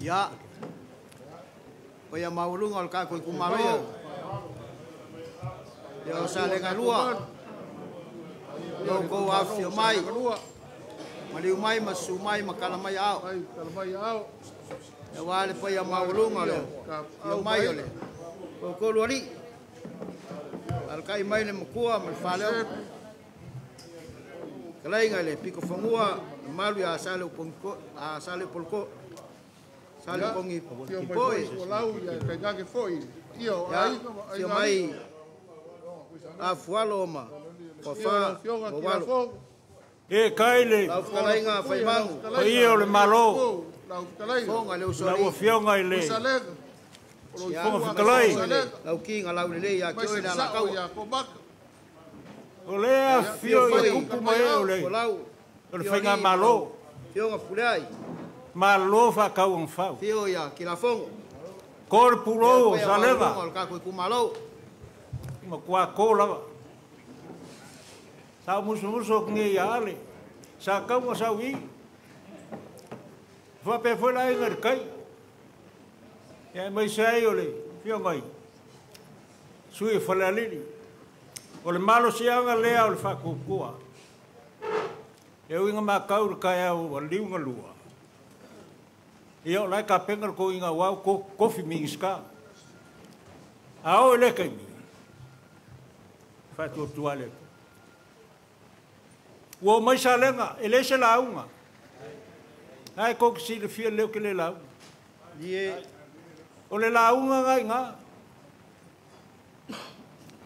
Ia, paia maualuga o le tatou itumalo. Ia o Salega 2, ia outou afifio mai, maliu mai ma susu mai ma tala mai aao. Aua le paia maualuga o le afio mai o le toatolu alii. Alakai mai le matua ma le faleogo. Kalaiga i le pitofanua, le malu ia Saleupoloko. Salepongi Kipoi. Ia mai afualo ma Wafa ma E kaile lau fetalaiga Faimagu paia o le Malo Fofoga le usoalii lau Afioga i le Fofoga Fetalai lau kiga laulelei ia te oe le Alataua o lea afio i kupu mai o le Faigamalo Afioga Fuleai Malo faakauagafau Afio ia Kilafogo ko le pulou o Salega o le tatou itumalo matua ko lava sa musumusu o nei ia ale sa kauga sau i faapea foi le aiga i le kai ia aemaise ai o le afioga i sui o Falealili o le malosiaga lea o le faatuatua e uiga makau le taeao ua liuga lua ia o lae tapena le toiga auau kofi Minista a oo i lea taimi faatuatua le Atua ua omai Salega e le se lauga ae tou te silafia lelei ou te le lauga o le lauga na i ina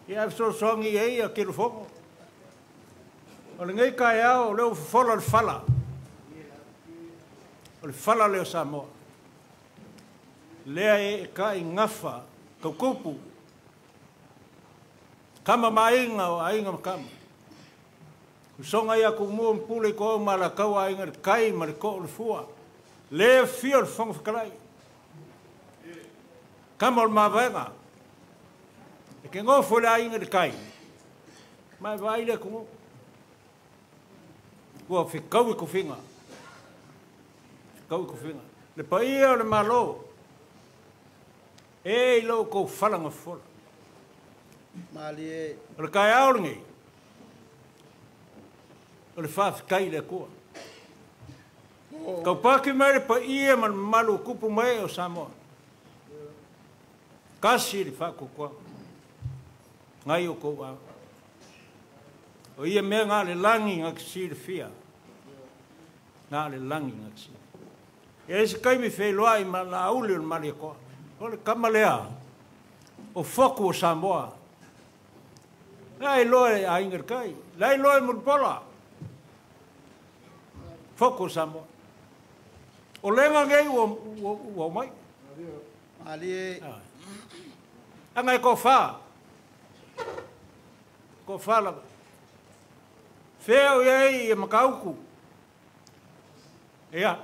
ia ae fesoasoani i ai ia Kelofono o lenei taeao o lea ua fofola le fala o le fala lea o Samoa lea e eetai gafa tautupu kama ma aiga o aiga ma kama usoga ia Tumua ma Pule i Ituau ma Alataua aiga i le tai ma le too o le fua le afio o le Fofoga Fetalai kama o le mavaega e te nofo i le aiga i le tai ma e vaai le atunuu ua fetau i tofiga fetau i tofiga le paia o le Malo e i lo outou fala na fofola Malie o le taeao lenei o le faafetai i le Atua taupaki mai le paia ma le mamalu o tupu ma ee o Samoa tasi le faatuatuaga nai o tou ao o ia mea na o le lagi na te silafia na o le lagi na te silafia e se taimi feiloai ma Laauli o le Malietoa o le tama lea o foku o Samoa la iloa e aiga i le tai la iloa e Mulipola foku o Samoa o lega nei ua omai Malie aga e tofa tofa lava fea o i ai ia Matautu ia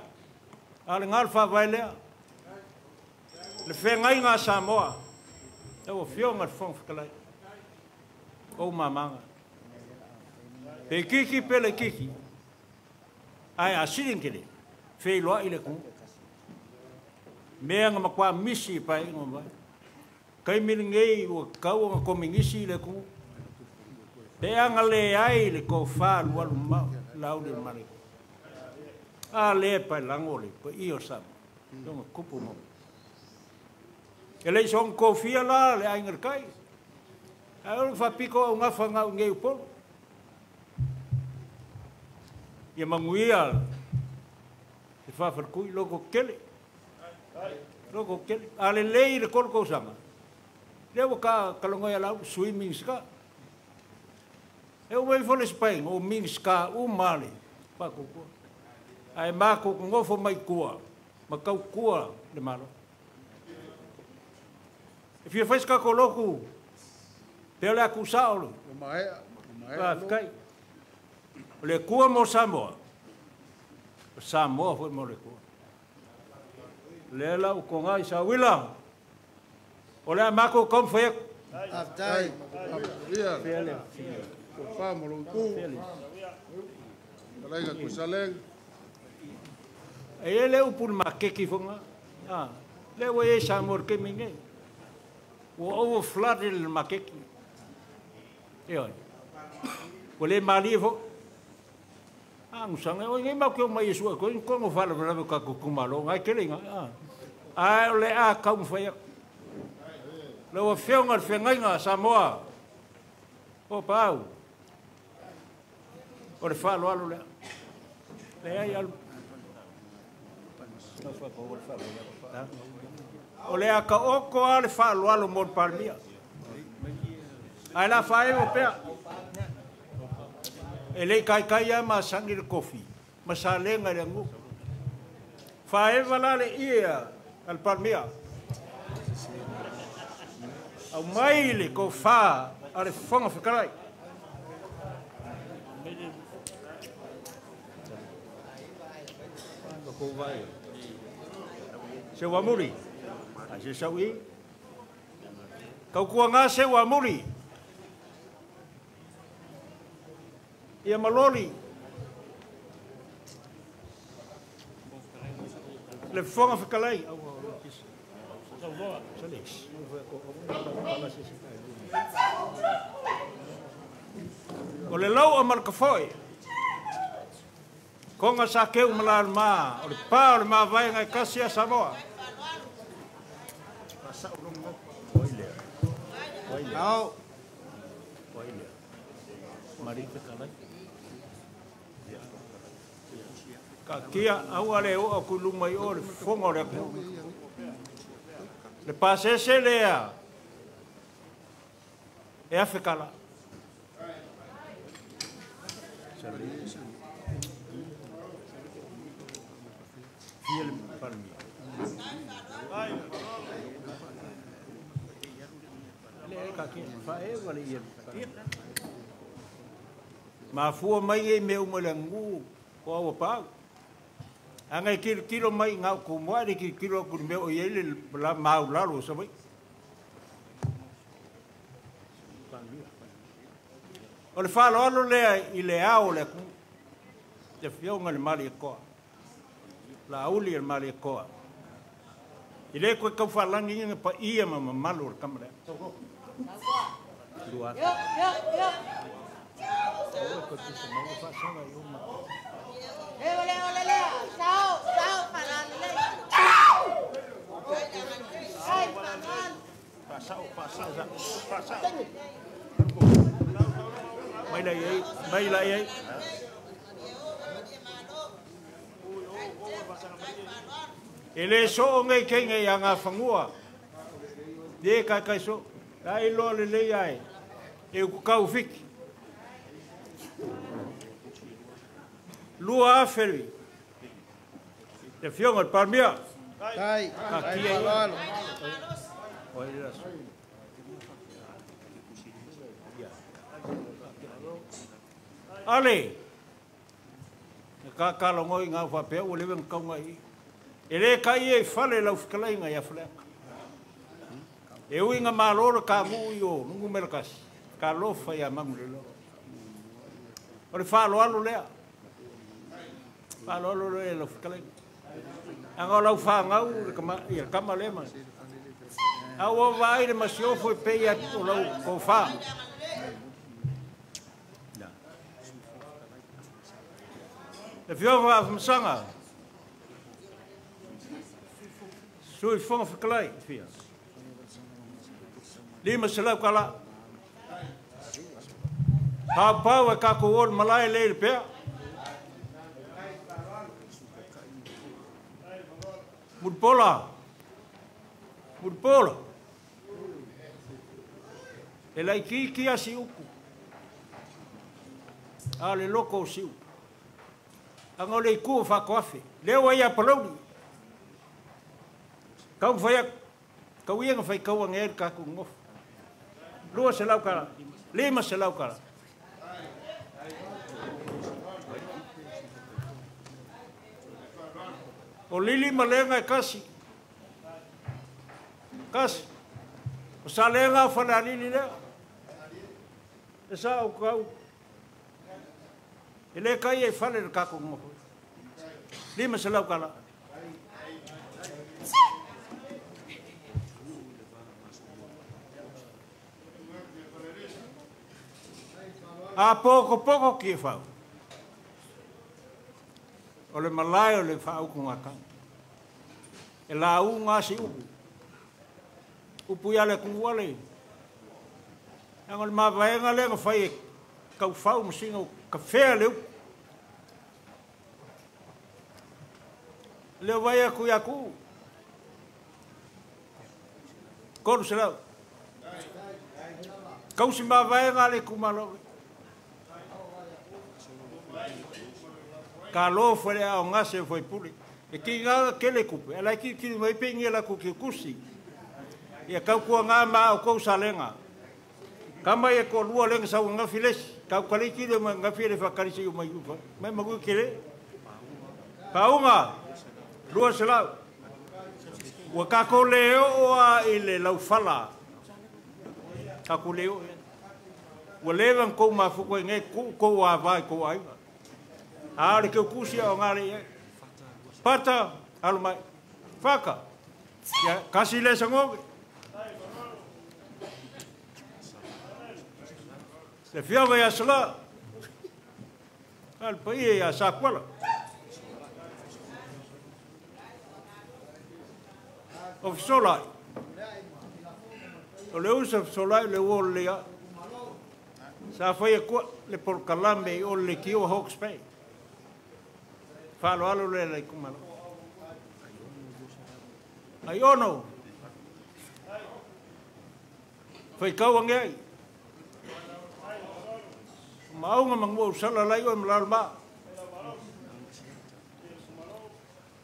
a o le galo faavae lea le feagaiga a Samoa lau Afioga i le Fofoga Fetalai ou mamaga pe itiiti pe laitiiti ae a sili ona tele Feiloai le atunuu. Mea na matua misi i paeaiga ua mavae. Taimi lenei ua tatau ona kominisi le atunuu. Pe a na leai le tofa alualu mamao Laauli o le Malietoa. A lea e paelago le paia o Samoa i ona tupu ma ee. E le i soona tofia la le Aiga i le Tai, ae o le faapito augafa na au i nei i Upolu. Ia manuia le faafaletui, lototetele, lototetele. A lelei le 3 tausaga, lea ua talanoa ia Laauli, sui Minisita. E oo mai foi le isi paeaiga, o Minisita uma lava le faatuatua. Ae matou te nofo mai tua ma tautua le Malo. E fia fai se tatou lotu, pe o le a tuusao le... Faafetai. O le Atua mo Samoa, o Samoa foi mo le Atua. O lea la ua toga i Sauila, o le a matou taumafai atu. Faafetai. Fea le E i ai le upu i le maketi foi lena. Lea ua i ai Samoa i le taimi lenei. Ua overflooded le maketi. Ioe. Ua le malie foi. Agusaga, oi nei matou te omai e sue atu ai ni tonu o faalavelave o tatou itumalo, na e tele ina. Ae o le a taumafai atu. Lau Afioga i le Feagaiga a Samoa, o Paau, o le faaaloalo lea. Leai, alu. O le a taoto lava le faaaloalo mo le Palemia. Ae la faaevo pea. E le i taitai lava masani le tofi ma salega i le aganuu. Faaeva la le ie a le Palemia. Aumai le tofa a le Fofoga Fetalai. Seuamuli, ai se sau i. Tautuaga Seuamuli. Ia maloli. Le Fofoga Fetalai. O le lau a Malakafoe, Konga sa keu ma laluma, o le pa o le mavaega e kasi a Samoa. Ao. Taatia aua le oo atu i luma i o le fofoga o le atunuu. Le pasese lea e $1,000. Fia le Palemia. Le taatia, faaeva le ia. Mafua mai ei mea uma i le aganuu o aua paau. Aga e tilotilo mai i ngā o kumoa, e le tilotilo atu i le mea o i ai le maulalo o Savaii. O le faaaloalo lea i le ao o le atunuu, le Afioga i le Malietoa, Laauli o le Malietoa. E le toe tau faalagiina paia ma mamalu o le tama lea. Mai la i ai, mai la i ai. E le soo nei keinga i a ngā whangua. Le kai kai so. Ai loa le lei ai. E uku kau fiki. Lua aferi. Te fionga le Palemia. Tai. Ka kia i. Oi le aso. Ale. Ka kalongo i ngā whapea ua lewe ngā i. E le kai e fale lau fetalaiga ia Faleata. E ui ngā maloro ka ngu i o nungu melakasi. Ka lofa ia mangu le loa. O le whaaloalo lea. Whaaloalo lea lau fetalaiga. Anga o lau whangau ia kama lema. Au o vai le masiofo e pei o lau kofā. Le fioga a Sui fonga whakalai, fia. 500 kala. Pau pau e kako ol malai le le pea. Muripola. Muripola. E lai ki a si uku. A le loko o si uku. Anga le iku o whakoafe. Leo ai a palauli. Kau whai kau ia whai kau angel ka ku ngof. 200 kala. 500 kala. O lili malenga e kasi. Kasi. O salenga o whana lili lea. E sa o kau. E le kai e whale le kako ngof. 500 kala. A poko poko ki e whau. O le malai o le whau ko ngā kanga. E la u ngā si upu. Upu ia le kunguale. Anga le mavaenga le nga whai e kau whau masinga o ka whea le upu. Leo vai aku ia ku. 300. Kau si mavaenga le kumalo. Ka lo fole a ngase foi puli. E ki ngā kele kupe. E lai ki ki mai pengi la ku ki kusi. Ia kau kua ngā ma o kou salenga. Ka mai e ko lua lenga sau ngā files. Kau kale ki le ngā file whakarisi o mai upa. Mai magu kele. Paunga. 200. Ua kako leo oa i le laufala. Kako leo. Ua lewan kou mafuku e nge kou a vai kou aiwa. A le keu kusia o ngā le ia. Pata, alu mai. Whaka. Ia, kasi le sangoge. Le fiaga ia sala. Al pai ia sakwala. O fisolai. O le usa fisolai le uo le ia. Sa whai kua le porkalame i o le ki o Hawke's Bay. Whalo alo le le kumalo. Ai ono. Whai kau ange ai. Maunga mangua usala lai o malalo ma.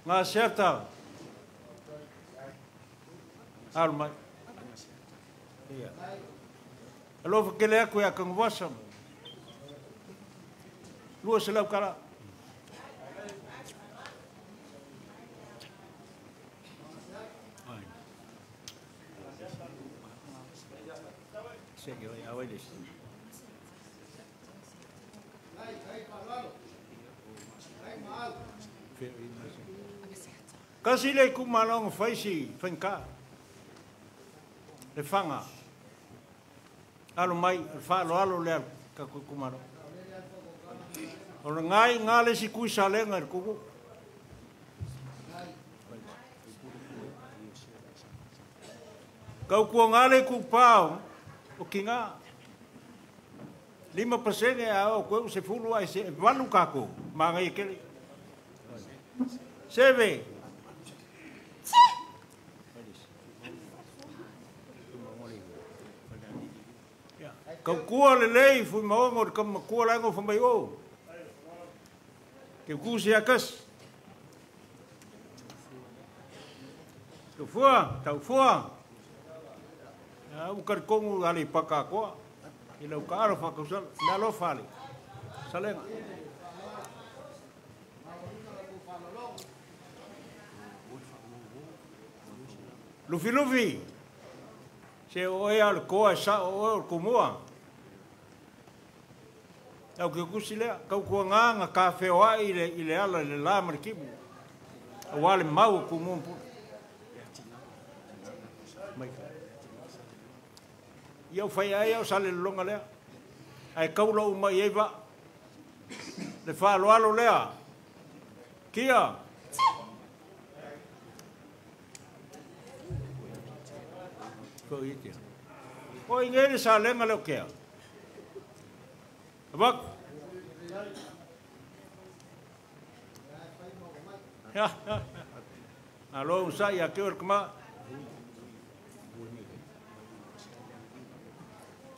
Ngā seata. Alu mai. Ia. Alofa kele aku ia kangwasa. 200 kala. Kasi le kumalonga whaisi whenka. Le whanga. Alo mai, whaalo alo lea ka kumalo. O le ngai ngā le si kui salenga le kuku. Kau kua ngā le ku pao o ki ngā. 5% a o koe se fulu ai se valu kako. Mā ngai kele. Seve. Kau kua le lei fui maongo le kama kua lango fo mai o. Ke kusi akas. Tau fua, tau fua. Au karikongu ale pakakoa. I lau ka aro whakausala. Nā lo whale. Salenga. Lufi lufi. Se oe a le koa e sa oe o le kumua. Au ke kusi lea, kau kua ngā ngā ka wheoa i le ala i le la ma le kimu. Auā le mau o Tumua ma Pule. Mai. Ia ua fai ai au sa le lologa lea. Ae taula uma i ai vaa. Le faaaloalo lea. Kia. O i nei le salega leo kea. Avak. Alo sa ia ke or kama.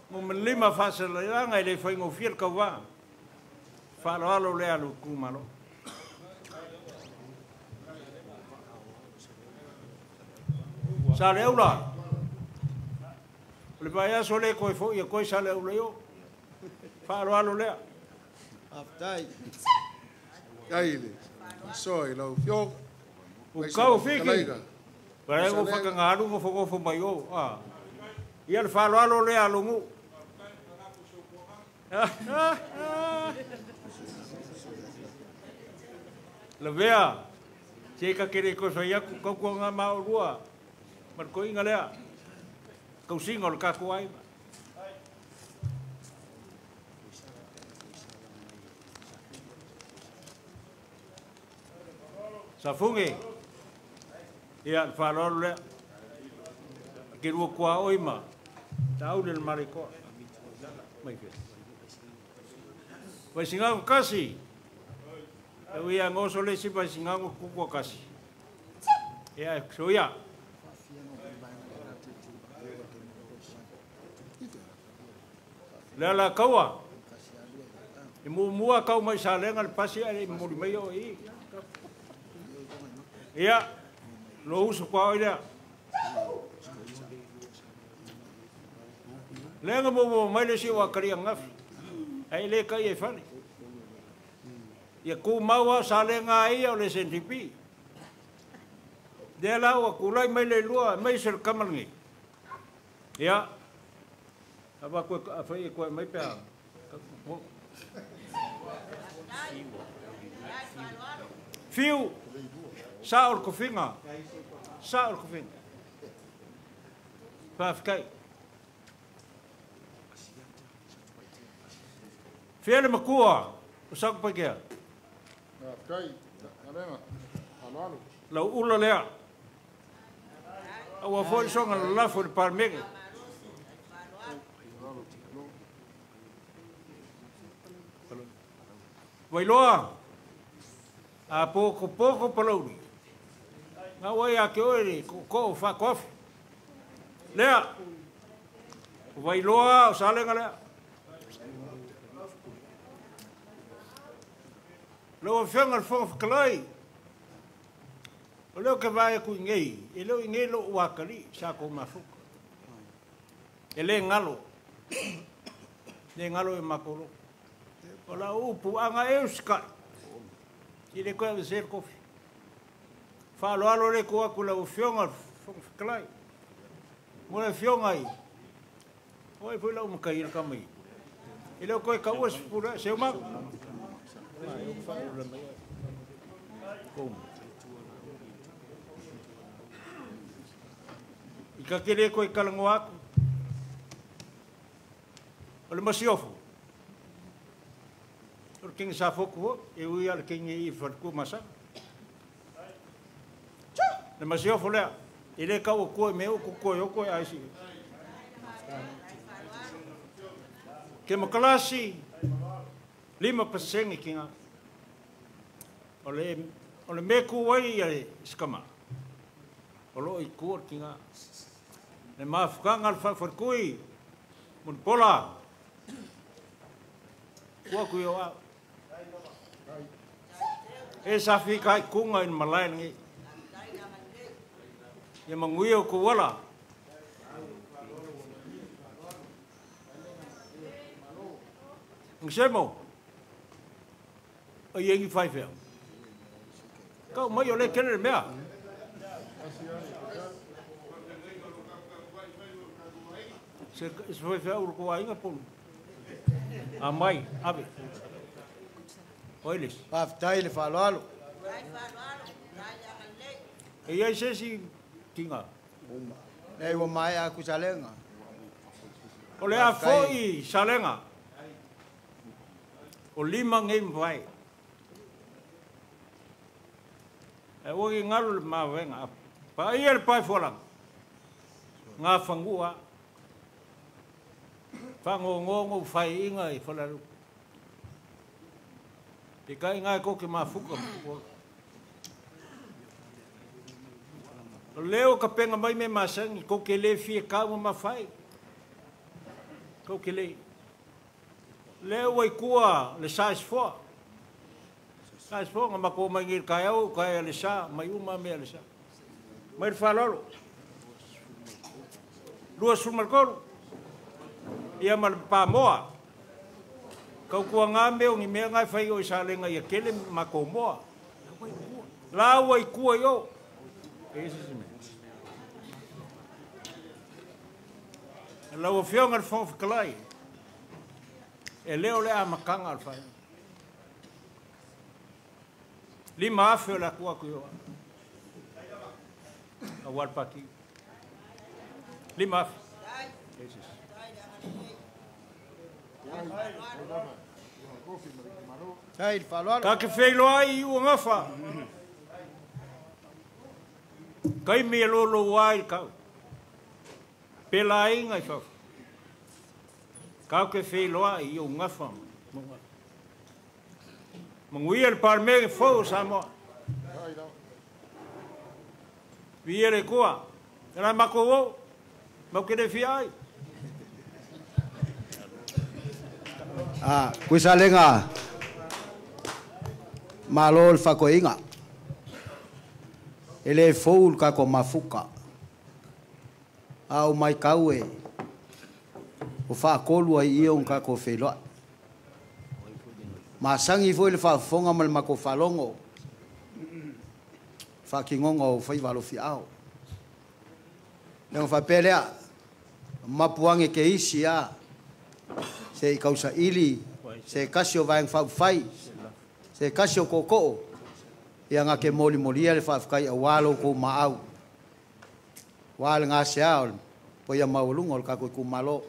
Mo melima faasalaga e le faigofie le kauvā. Faaaloalo lea lo itumalo. Sa le aula. O le vaiaso le koe fo'i e koe sa le aula i o. Faaaloalo lea. Faafetai. Ai le soa i lau afioga. Ukau fiki. Vae o whakangāru ngo whakofo mai o. Ia le faaaloalo lea a logu. Lavea, se ka kere ko so iaku kau ngā mao rua. Ma le koinga lea. Kausinga o le kako ai. Safungi. Ia le faaaloalo lea. Ke rua kua oima. Taule le marikoa. Mai fea. Vaisingago kasi. E ui a ngoso le si vaisingago kukua kasi. Ia, soia. Lea la kaua. E mua kau mai sa lenga le pasi a le muri mai o i. Ia, lo uso kwa oi lea. Lenga mo mai le si o akari angafi. Ai le kai e fale. Ia ku maua sa lenga ia o le SNDP. Lea la ua kulai mai le lua, mai se le kamalangi. Ia, awa koe, awhai e koe mai pea. Fiu, sa o le kofinga. Sa o le kofinga. Faafetai. Fia le makua, o saku paikea. Faafetai, alenga, aloalo. Lau ula lea. Aua foi songa le lafo le Palemene. Vailoa, a poko poko palauli. Ngā wai a ke oe le ko o whakoafi. Lea, o Vailoa o salega lea. Lau afioga le Fofoga Fetalai, o leo ke vae aku i nei, e leo i nei lo uakali sa ko mafuka. E le ngalo, le ngalo e makolo. O la upu anga e uskai, i le koe avese le kofi. Faaloalo le ko aku lau afioga le Fofoga Fetalai. Mo le afioga i, o e foi lau makai le kamai. E leo koe kaua se pura, se umau. I ka kere koe kalango aku. O le masiofo. O le kingi sa foku ho, e ui a le kingi i wharku masa. Le masiofo lea, e le kau o koe me o koe o koe aisi. Ke makalasi, 5% ki ngā. O le me kuai ia le skama. O lo i kua ki ngā. Le mafukanga le whakui, mun pola. Kua kui o au. E safi kai kunga in malai ngi. Ia mangui o kuwala. Ngisemo. O iengi whai whea. Kau mai o le kere le mea. Se whai whea uru kua inga ponu. A mai, ave. Oilis. Faafetai le faaaloalo. E iai se isi tiga. Nei ua maea aku Salega. O le a foi Salega. O lima nei mavae. E ua ki galu le mavaega. Paia le paefualaga. Ngā fagua. Whangongongo whai inga i whalaru. Te kai ngai koke mafuka. O leo ka penga mai me masangi, koke le fie kau ma whai. Koke le. Leo wai kua le size 4. Size 4 nga mako mai ngir kai au, kai le sa, mai uma mea le sa. Mai le whalalo. Lua sumalkolu. Ia ma le pāmoa. Kau kua ngā meo ngi mea ngai whai o i sa lenga ia kele ma kō moa. La ua i kua i o. E isi si mea. Lau afioga le Fofoga Fetalai. E leo le amakanga o le whai. 5,000 o le aku aku i o. A walpaki. 5,000. Jesus. Ka ke wheiloa i ua ngafa. Kai me lolo wai kau. Pela inga i whau. Kau ke wheiloa i ua ngafa. Manguia le parmege fau Samoa. Via le kua. Tera mako wau. Mau kere fia ai. Ah, kuisalenga malo le fakoinga. Ele fou ka ko mafuka. Au mai kaue. O fa kolu ai ia un ka ko feloa. Masangi foi le faafofoga ma le makou faalogo. Faakigoga o faiva alofiao. Lea faapea lea, mapuage ke isi a. Se i kausaili, se kasi o vaega faaufai, se kasi o kokoo. Ia nga ke molimolia le faafetai auā lo kou maau. Wā le gasea o le poia maualuga o le kakou itumalo.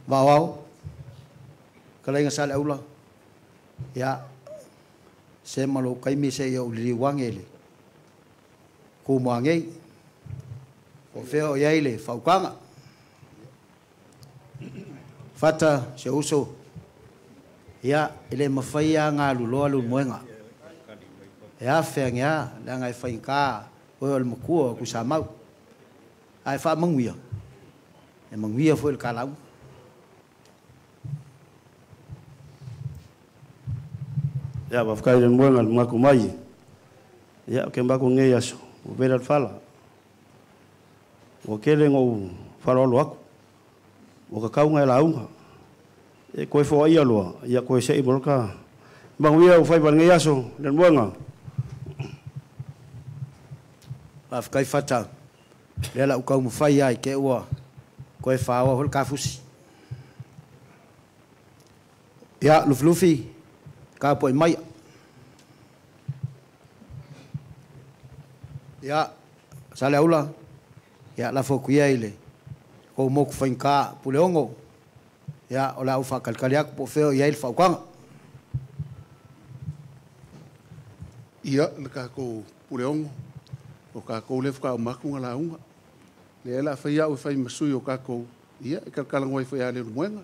Vaoao, kalaiga sa le aula. Ia, se ma lou kaimi se ia uliliuage le kumuagei. O fea o iai le faukaga. Fata se uso. Ia, e le mafai a ngā luloa le moenga. E a whea ngea, le anga e whainga oe o le makua o kusamau. A e wha manguia. E manguia fo le kalau. Ia, wafkai le moenga le maku mai. Ia, ke maku ngei aso. O vela le whala. O kele ngau whala olo aku. O kakaunga e la unga. E koe fo ia loa, ia koe se i moloka. Manguia o whai ngei aso, le moenga. Whawhikai whata, lea lau kau mwhai ai ke ua, koe whaoa hol kafusi. Ia, lufilufi, ka poi mai. Ia, sale aula, ia, la fokuia ile, kou moku whainka puleongo. Ia, o la uwha kalikali aku po wheo ia ile whaukanga. Ia, le kako puleongo. O kākou le whakao makunga la unga. Le ela whai au whai masui o kākou. Ia, e kalakalango ai whai a le muenga.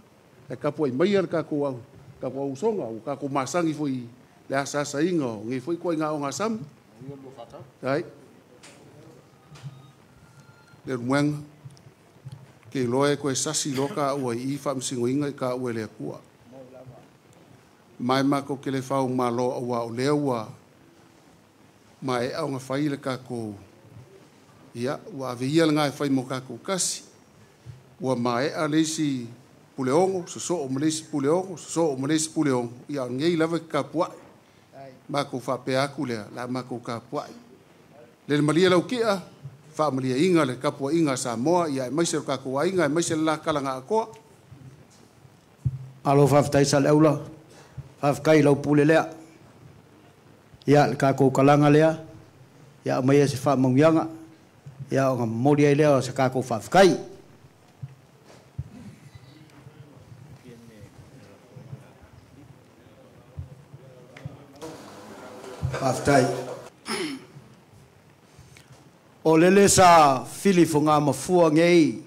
E kapu ai mai a le kākou au. Kākou au songa, o kākou masangi fwoi le asa asa inga o. Ngi fwoi kua inga o ngā samu. Tai. Le muenga. Ke loe koe sasi loka ua i whamsingo inga i ka ua le akua. Mai mako ke le whau malo aua o lea ua. Ma e au ngā whai le kākou. Ia, ua ave ia le ngā e whai mō kākou kasi. Ua ma e a leisi puleongo, sosoo ma leisi puleongo, sosoo ma leisi puleongo. Ia, ngei lava ki kapuai. Mākou whapea aku lea, la mākou kapuai. Le malia lau kia, whaamalia inga le kapua inga Samoa, ia e maise o kākou ainga, e maise le lākala ngā akoa. Alo whawhitai sa le aula, whawhikai lau pule lea. Ia le kākou kalaga lea, ia aumaia se faamanuiaga, ia ona momoli ai lea o se kākou faafetai. Faafetai. O lele sa fili foga mafua nei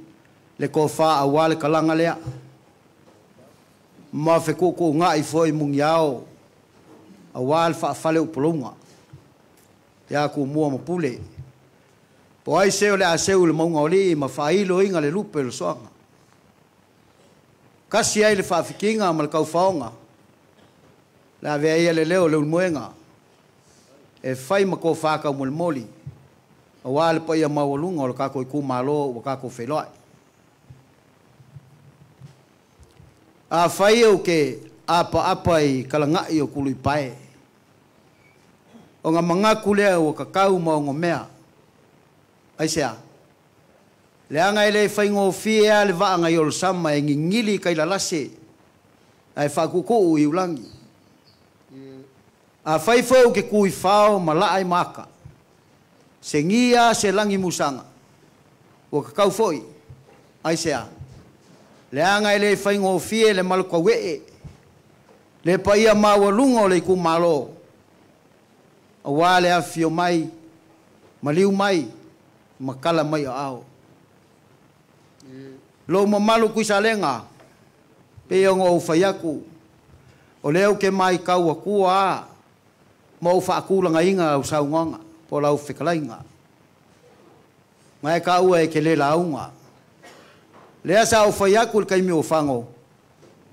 le tofa auā le kalaga lea. Ma fetuutuunai foi muniao auā le faafale upoluga. Ia Tumua ma Pule. Po ai se o le a seu i le mauga o alii ma faailoina le lupe o le soaga. Kasi ai le faafikiga ma le kaufaoga. Le avea ia le leo o Leulumoega e fai ma tofa taumolimoli auā le paia maualuga o le tatou itumalo ua tatou feiloai. Afai ou te apaapa i kalagai o Tuluipae, ona manatu lea ua tatau ma onomea. Aisea? Leaga e le faigofie lava le vaa nai Olosama e gigili i tailalase ae faatuutuu i ulagi. Afai foi ou te tu i fao ma laa i maaka, segia se lagi musaga, ua tatau foi. Aisea? Leaga e le faigofie le malutauee, le paia maualuga o le itumalo, auā le afifio mai, maliu mai, ma tala mai aao. Lou mamalu Tuisalega, pei ona ou fai atu, o lea ou te matau atua lava ma ou faatulagaina lau saunoaga po o lau fetalaiga. Na e taua e te le lauga. Lea sa ou fai atu i le taimi o Fago,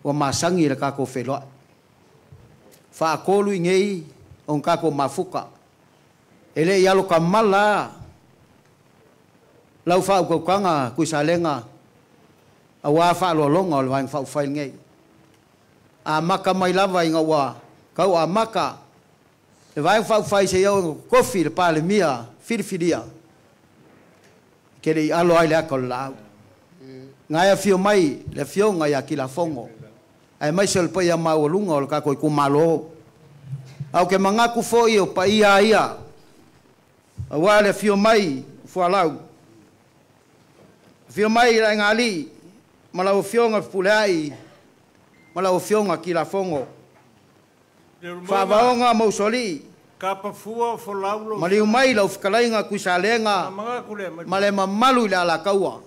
ua masani le tatou feiloai. Faatolu i nei ona tatou mafuta. E le i alo tamala lava lau faautautaga Tuisalega auā faaaloaloga o le Vaega Faaupufai lenei. Amata mai lava ina ua tau amata le Vaega Faaupufai seia oo ina totofi le Palemia filifilia, e te le i alo ai le ata o le laau. Na e afio mai le afioga ia Kilafogo, aemaise o le paia maualuga o le tatou itumalo. Ae ou te manatu foi o paia ia, auā le afio mai o Fualau, afio mai le Aiga ma lau afioga Fepuleai ma lau afioga Kilafogo. Faavaoga ma Usoalii, maliu mai lau fetalaiga Tuisalega ma le mamalu i le Alataua.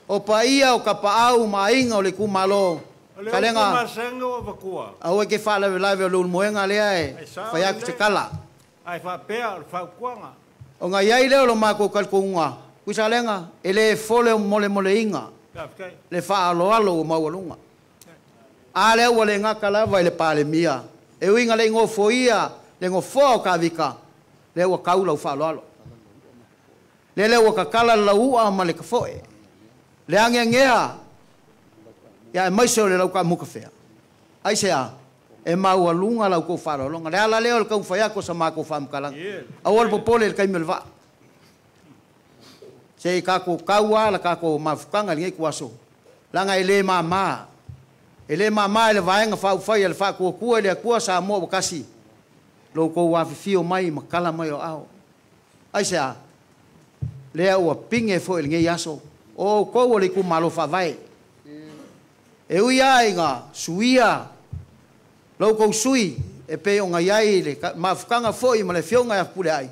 O paia o tapaau ma aiga o le itumalo, Salega, aua e te faalavelave o Leulumoega lea e fai atu se tala. Ona i ai lea o lo matou talitonuga, Tuisalega, e le fole o molemoleina le faaaloalo ua maualuga. A lea ua le gata lava i le Palemia, e ui ina le i nofoia le nofoa o Kavika, lea ua tau lau faaaloalo. Lele ua tatala le lauua ma le tafoe, le ageagea, ia aemaise o le lautaamukafea. Aisea? E maualuga lau tou faaaloaloga. Le ala lea o le taumafai atu o sa matou faamatalaga. Aua le popole i le taimi o le vaa. Se i tatou tau lava la tatou mafutaga i lenei ituaso, leaga e le mama. E le mama i le Vaega Faaupufai a le Faatuatua i le Atua Samoa ua Tasi lo outou afifio mai ma tala mai o aao. Aisea? Lea ua pine foi i lenei aso, o outou o le itumalo faavae. E ui lava ina suia lo outou sui e pei ona i ai le mafutaga foi ma le afioga ia Fepuleai,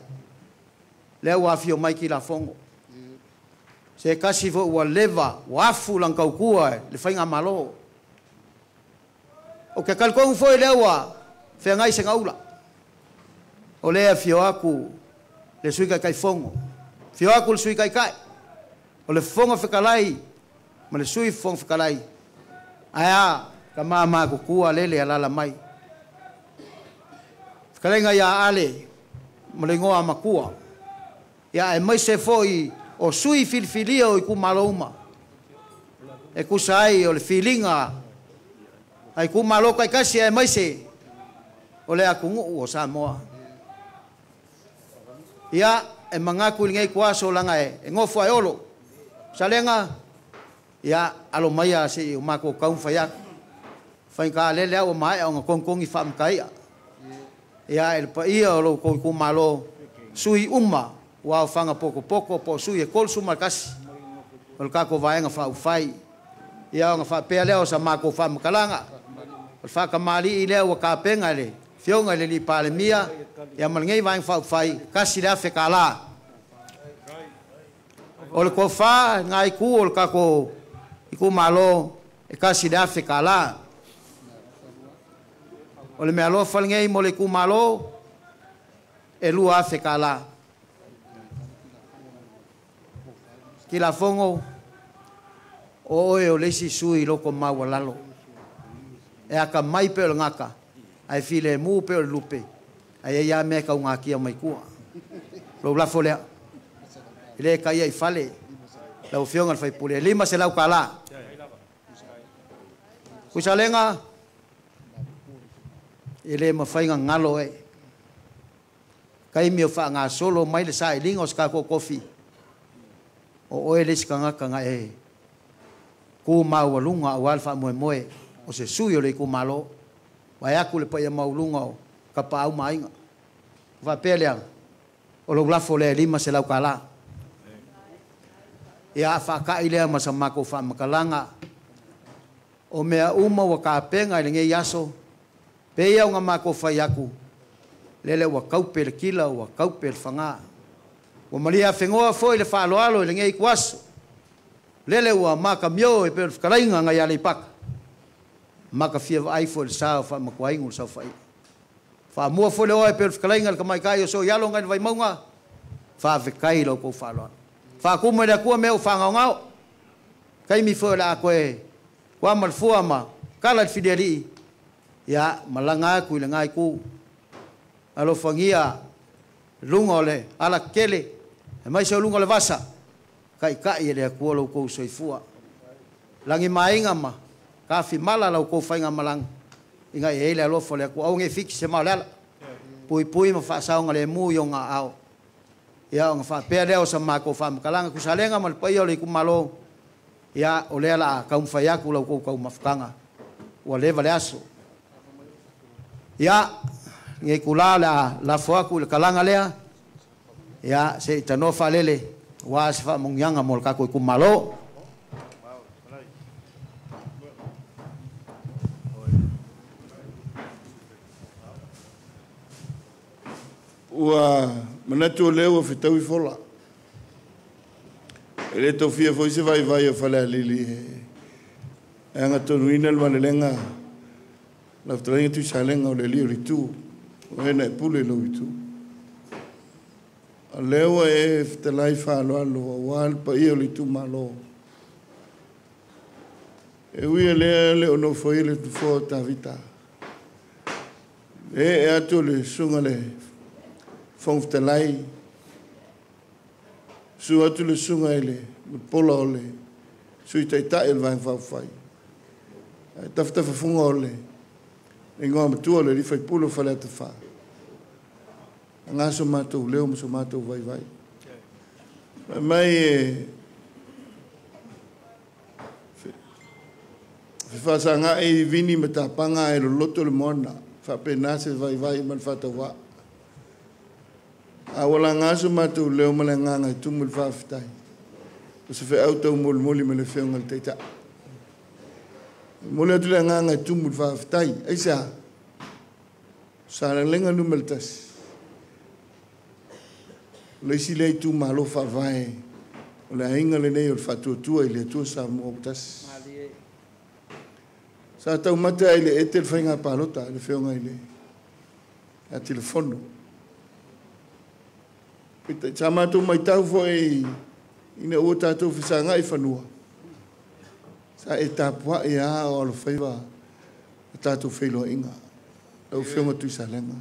lea ua afio mai Kilafogo. Se tasi foi ua leva, ua afu lana tautua i le faigamalo. Ou te talitonu foi lea ua feagai Segaula. O lea e afio atu le Sui Taitaifono, afio atu le Sui Taitai, o le Fofoga Fetalai ma le Sui Fofoga Fetalai. Ae a, tama matutua lele alaala mai. Fetalaiga ia Ale ma le igoa matua, ia aemaise foi o sui filifilia o itumalo uma, e tusa ai o le filiga a itumalo taitasi aemaise o le atunuu o Samoa. Ia, e manatu i lenei ituaso leaga e nofo ae olo. Salega, ia, alo maia se i o matou taumafai atu. Faigata lele lava ua maea ona togitogi faamataia. Ia e le paia o lou kou itumalo, sui uma ua aofaga pokopoko po o sui e 31 o le tatou Vaega Faaupufai. Ia ona faapea lea o sa matou faamatalaga, o le faatamalii lea ua tapena e le Afioga i le Alii Palemia ia ma lenei Vaega Faaupufai, $1,000. O le tofa i lena itu o le tatou itumalo, e $1,000. O le meaalofa lenei mo le itumalo, e $2,000. Kilafono, o oe o le isi sui loko maualalo. E atamai pe o le gata, ae filemu pe o le lupe, ae ia mea taugatia mai tua. Lou lafo lea. E le taia i fale, lau Afioga i le sui usufono, e $500. Tuisalega, e le mafai ona galo e. Taimi o faagasolo mai le sailiga o se tatou tofi, o oe le isi tagata na e tu maualuga aua le faamoemoe o se sui o le itumalo. Vae atu le paia maualuga o Tapaau ma Aiga. Faapea lea, o lou lafo lea e $500. Ia faakai lea ma sa matou faamatalaga. O mea uma ua tapena i lenei aso, pe ia ona matou fai atu, lele ua taupe le kila, ua taupe le fagā. Ua malie afegoa foi le faaaloalo i lenei ituaso. Lele ua makamio e pei o le fetalaiga nai Aleipata. Makafia vaai foi le sa o faamatuainu le saofaiga. Faamua foi le oa e pei o le fetalaiga le tamaitai o Soialo nai le Vaimauga, faafetai i lau tou faaaloalo. Faatumu e le Atua mea ua faagaogao. Taimi foi o le a toe kuama le fua ma kala le filialii, ia malaga atu i lena itu. Alofagia luga o le alakele, e mai se luga o le vasa, taitai e le Atua lau tou soifua. Lagi maaiga ma kafimala lau tou faiga malaga, ina ia i le alofa o le Atua. Aua ne i fiti se mao le ala. Pui pui ma faasaoga le mu i ona ao. Ia ona faapea lea o sa matou faamatalaga Tuisalega ma le paia o le itumalo, ia o lea la taumafai atu lau tou taumafataga. Ua leva le aso. Ia, lenei itula o le a lafo atu i le kalaga lea, ia se i tanoa faalele aua se faamanuiaga mo le tatou itumalo. Ua manatu o lea ua fetaui fola. E le tofia foi se vaivai o Falealili e agatonuina le malelega lau fetalaiga Tuisalega o le alii o le itu, o e na e pule i lou itu. O lea ua e fetalai faaaloalo aua le paia o le itumalo. E ui e lea le o nofoia le nofoa o Tavita. E e atu le susuga le Fofoga Fetalai, susu atu le susuga i le Mulipola o le Sui Taitai o le Vaega Faaupufai. Ae tafatafafuga o le igoa matua o le alii faipule o Faleata 4. Aga so matou leo ma so matou vaivai. Fai mai e fefaasagai vini ma tapaga ae loloto le moana. Faapena se vaivai ma le faatauvaa. A ua laga so matou leo ma le agaga e tumu i le faafetai. O se feau taumolimoli ma le Afioga i le Taitai. E momoli atu le agaga e tumu i le faafetai. Aisea? Salega Nu.1. O le isi lea itumalo faavae o le aiga lenei o le Faatuatua i le Atua Samoa ua tasi. Sa taumate ai le ete le faiga palota le Afioga i le Atilefono. Sa matou matau foi ina ua tatou fesagai fanua. Sa e tapuai lava o alofaiva o tatou feiloaiga. Lau Afioga Tuisalega.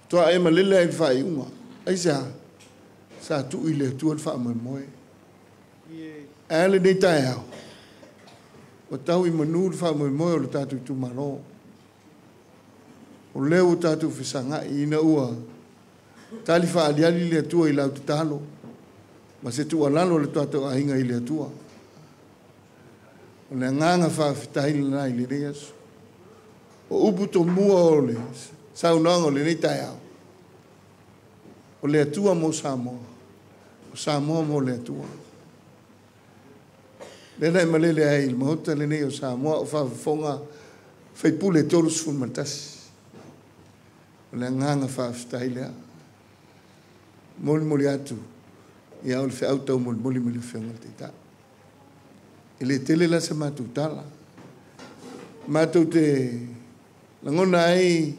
Toa e malele ai le faaiuga. Aisea? Sa tuu i le Atua le faamoemoe. Ae a lenei taeao, ua tau i manu le faamoemoe o le tatou itumalo. O lea ua tatou fesagai ina ua tali faaliali le Atua i lau tatalo ma se tuualalo le tatou aiga i le Atua. O le agaga faafetai lena i lenei aso. O upu tomua o le saunoaga o lenei taeao, o le Atua mo Samoa, o Samoa mo le Atua. Lea na e malele ai i le maota lenei o Samoa o faafofoga faipule 31. O le agaga faafetai lea. Molimoli atu ia o le feau taumolimoli mai le Afioga i le Taitai. E le tele la se matou tala. Matou te lagona ai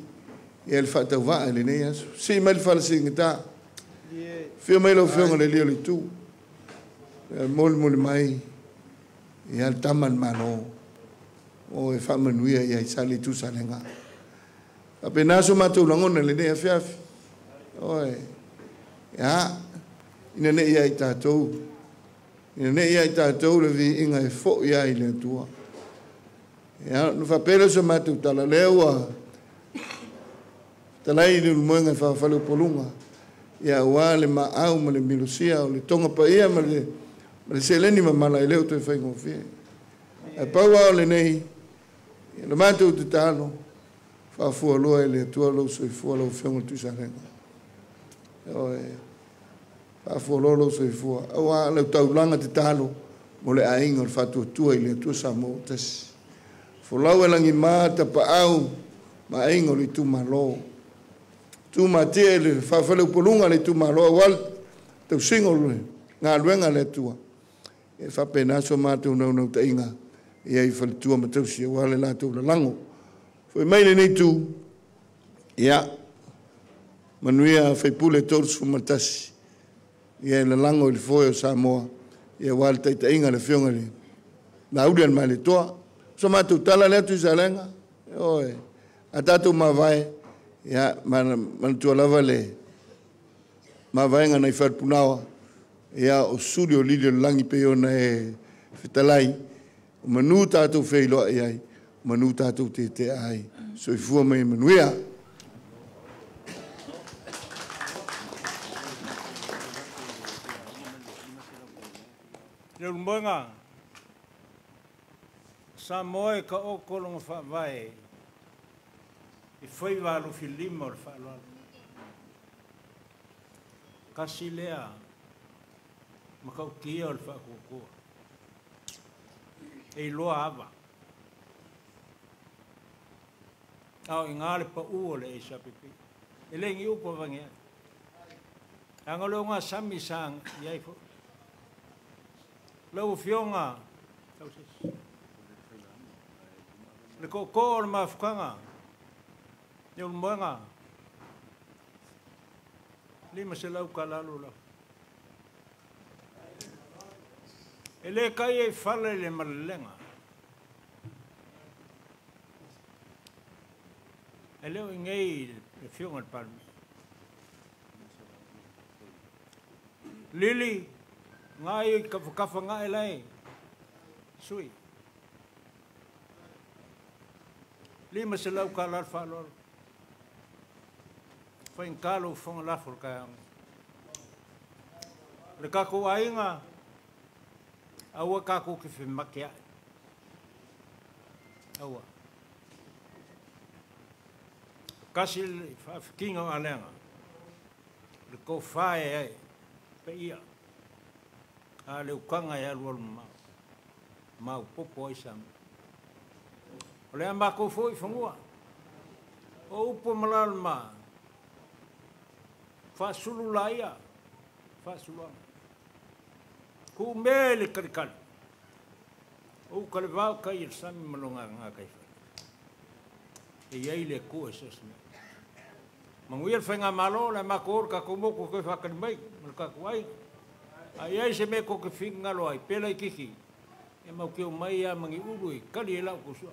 ia le faatauvaa i lenei aso. Sii mai le falasigata. Fia mai lau Afioga i le Alii o le Itu. Molimoli mai ia le tama le Malo o e faamanuia ia i sa le itu salega. Faapena so matou lagona i lenei afiafi. Oe, ia, ina ne i ai tatou, ina ne i ai tatou le viiga e foi ai le Atua. Ia, na faapea so matou tala lea ua talai i le ulumoega e faafale o poluga. Ia ua le maau ma le milosia o le tonga paia ma le seleni mamala e leo toe faigofie. Ae pau lava o lenei, ia le matou tatalo, faafualoa e le Atua lou soifua lau Afioga i le Tuisalega. Oe, faafualoa lou soifua. Aua lau taulaga tatalo mo le aiga o le faatuatua i le Atua Samoa tasi. Folau e lagima tapaau ma aiga o le itumalo. Tumatia i le faafaleupoluga le itumalo aua le tausiga o le galuega a le Atua. E faapena so matou naunautaiga ia i faletua ma tausi aua le latou lalago. Foi mai lenei tu, ia, manuia faipule 31, ia e lalago i le foe o Samoa, ia aua le taitaiga le Afioga i le Lauli a le Malietoa. So matou tala lea Tuisalega, oe, a tatou mavae, ia, manatua lava le mavaega nai Falepunaoa, ia, o suli o lili o le lagi pe ona e fetalai, o manu tatou feiloai ai, manu tatou tetea ai. Soifua mai manuia. Le ulumoega, Samoa e ka o kolonga faavae, i faiva alofi lima o le faaaloalo. Kasi lea, makautia o le faakuakua. E iloa ava. Ao i ngā le pau o le HRPP. E le ngi upo vangi ai. Anga le o ngā sami sang i ai fo. Lau fionga, le koko o le mafukanga, le ulumoega, 500 ka lalo lau. E le kai e fale le malalenga. E leo i ngei le fionga le palmi. Lili, ngai i kafakafa ngai lai, sui. 500 ka lalo whaalolo. Whaingkalo whanga lafo le kai anga. Le kako ainga, aua kako ki whimake ai. Aua. Kasi le whaafikinga o alenga. Le kōwhae ai, pe ia. A le ukanga e alu alu mau. Mau popo ai sa. O le ambako foi whangua. O upo malal ma. Whaasulu la ia. Whaasulu anga. Ku me le karikari. O kare vau kai e sami malonga ngā kai whai. E iai le kua e sasme. Manguia le whainga malo, le mako ora ka komoko koe whakari mai, ma le kaku ai. A iai se me ko ke whingalo ai, pela i kiki. E mau keo mai a mangi uru i kari e lau kusua.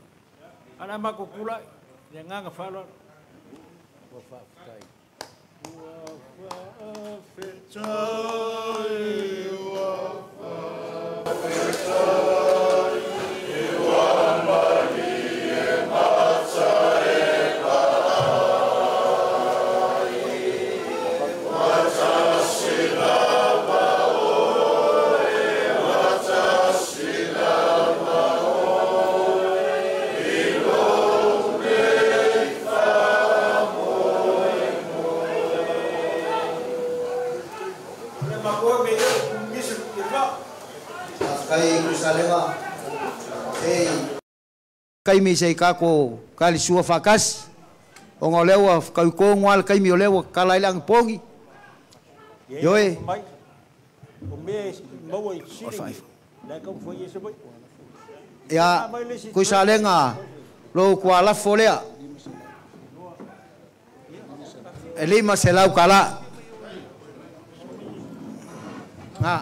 Ana mako kulai, le nganga whaloa. Ua whaafetai. Ua whaafetai, ua whaafetai, ua mai e mata e paai. Watasi lava oe, watasi lava oe, i lou Kaimi se kako kali sua fakas o ngā lewa kauko ngā kaimi o lewa kala ilang pongi yoe ya kuisa lenga lo kuala folea elima selau kala nga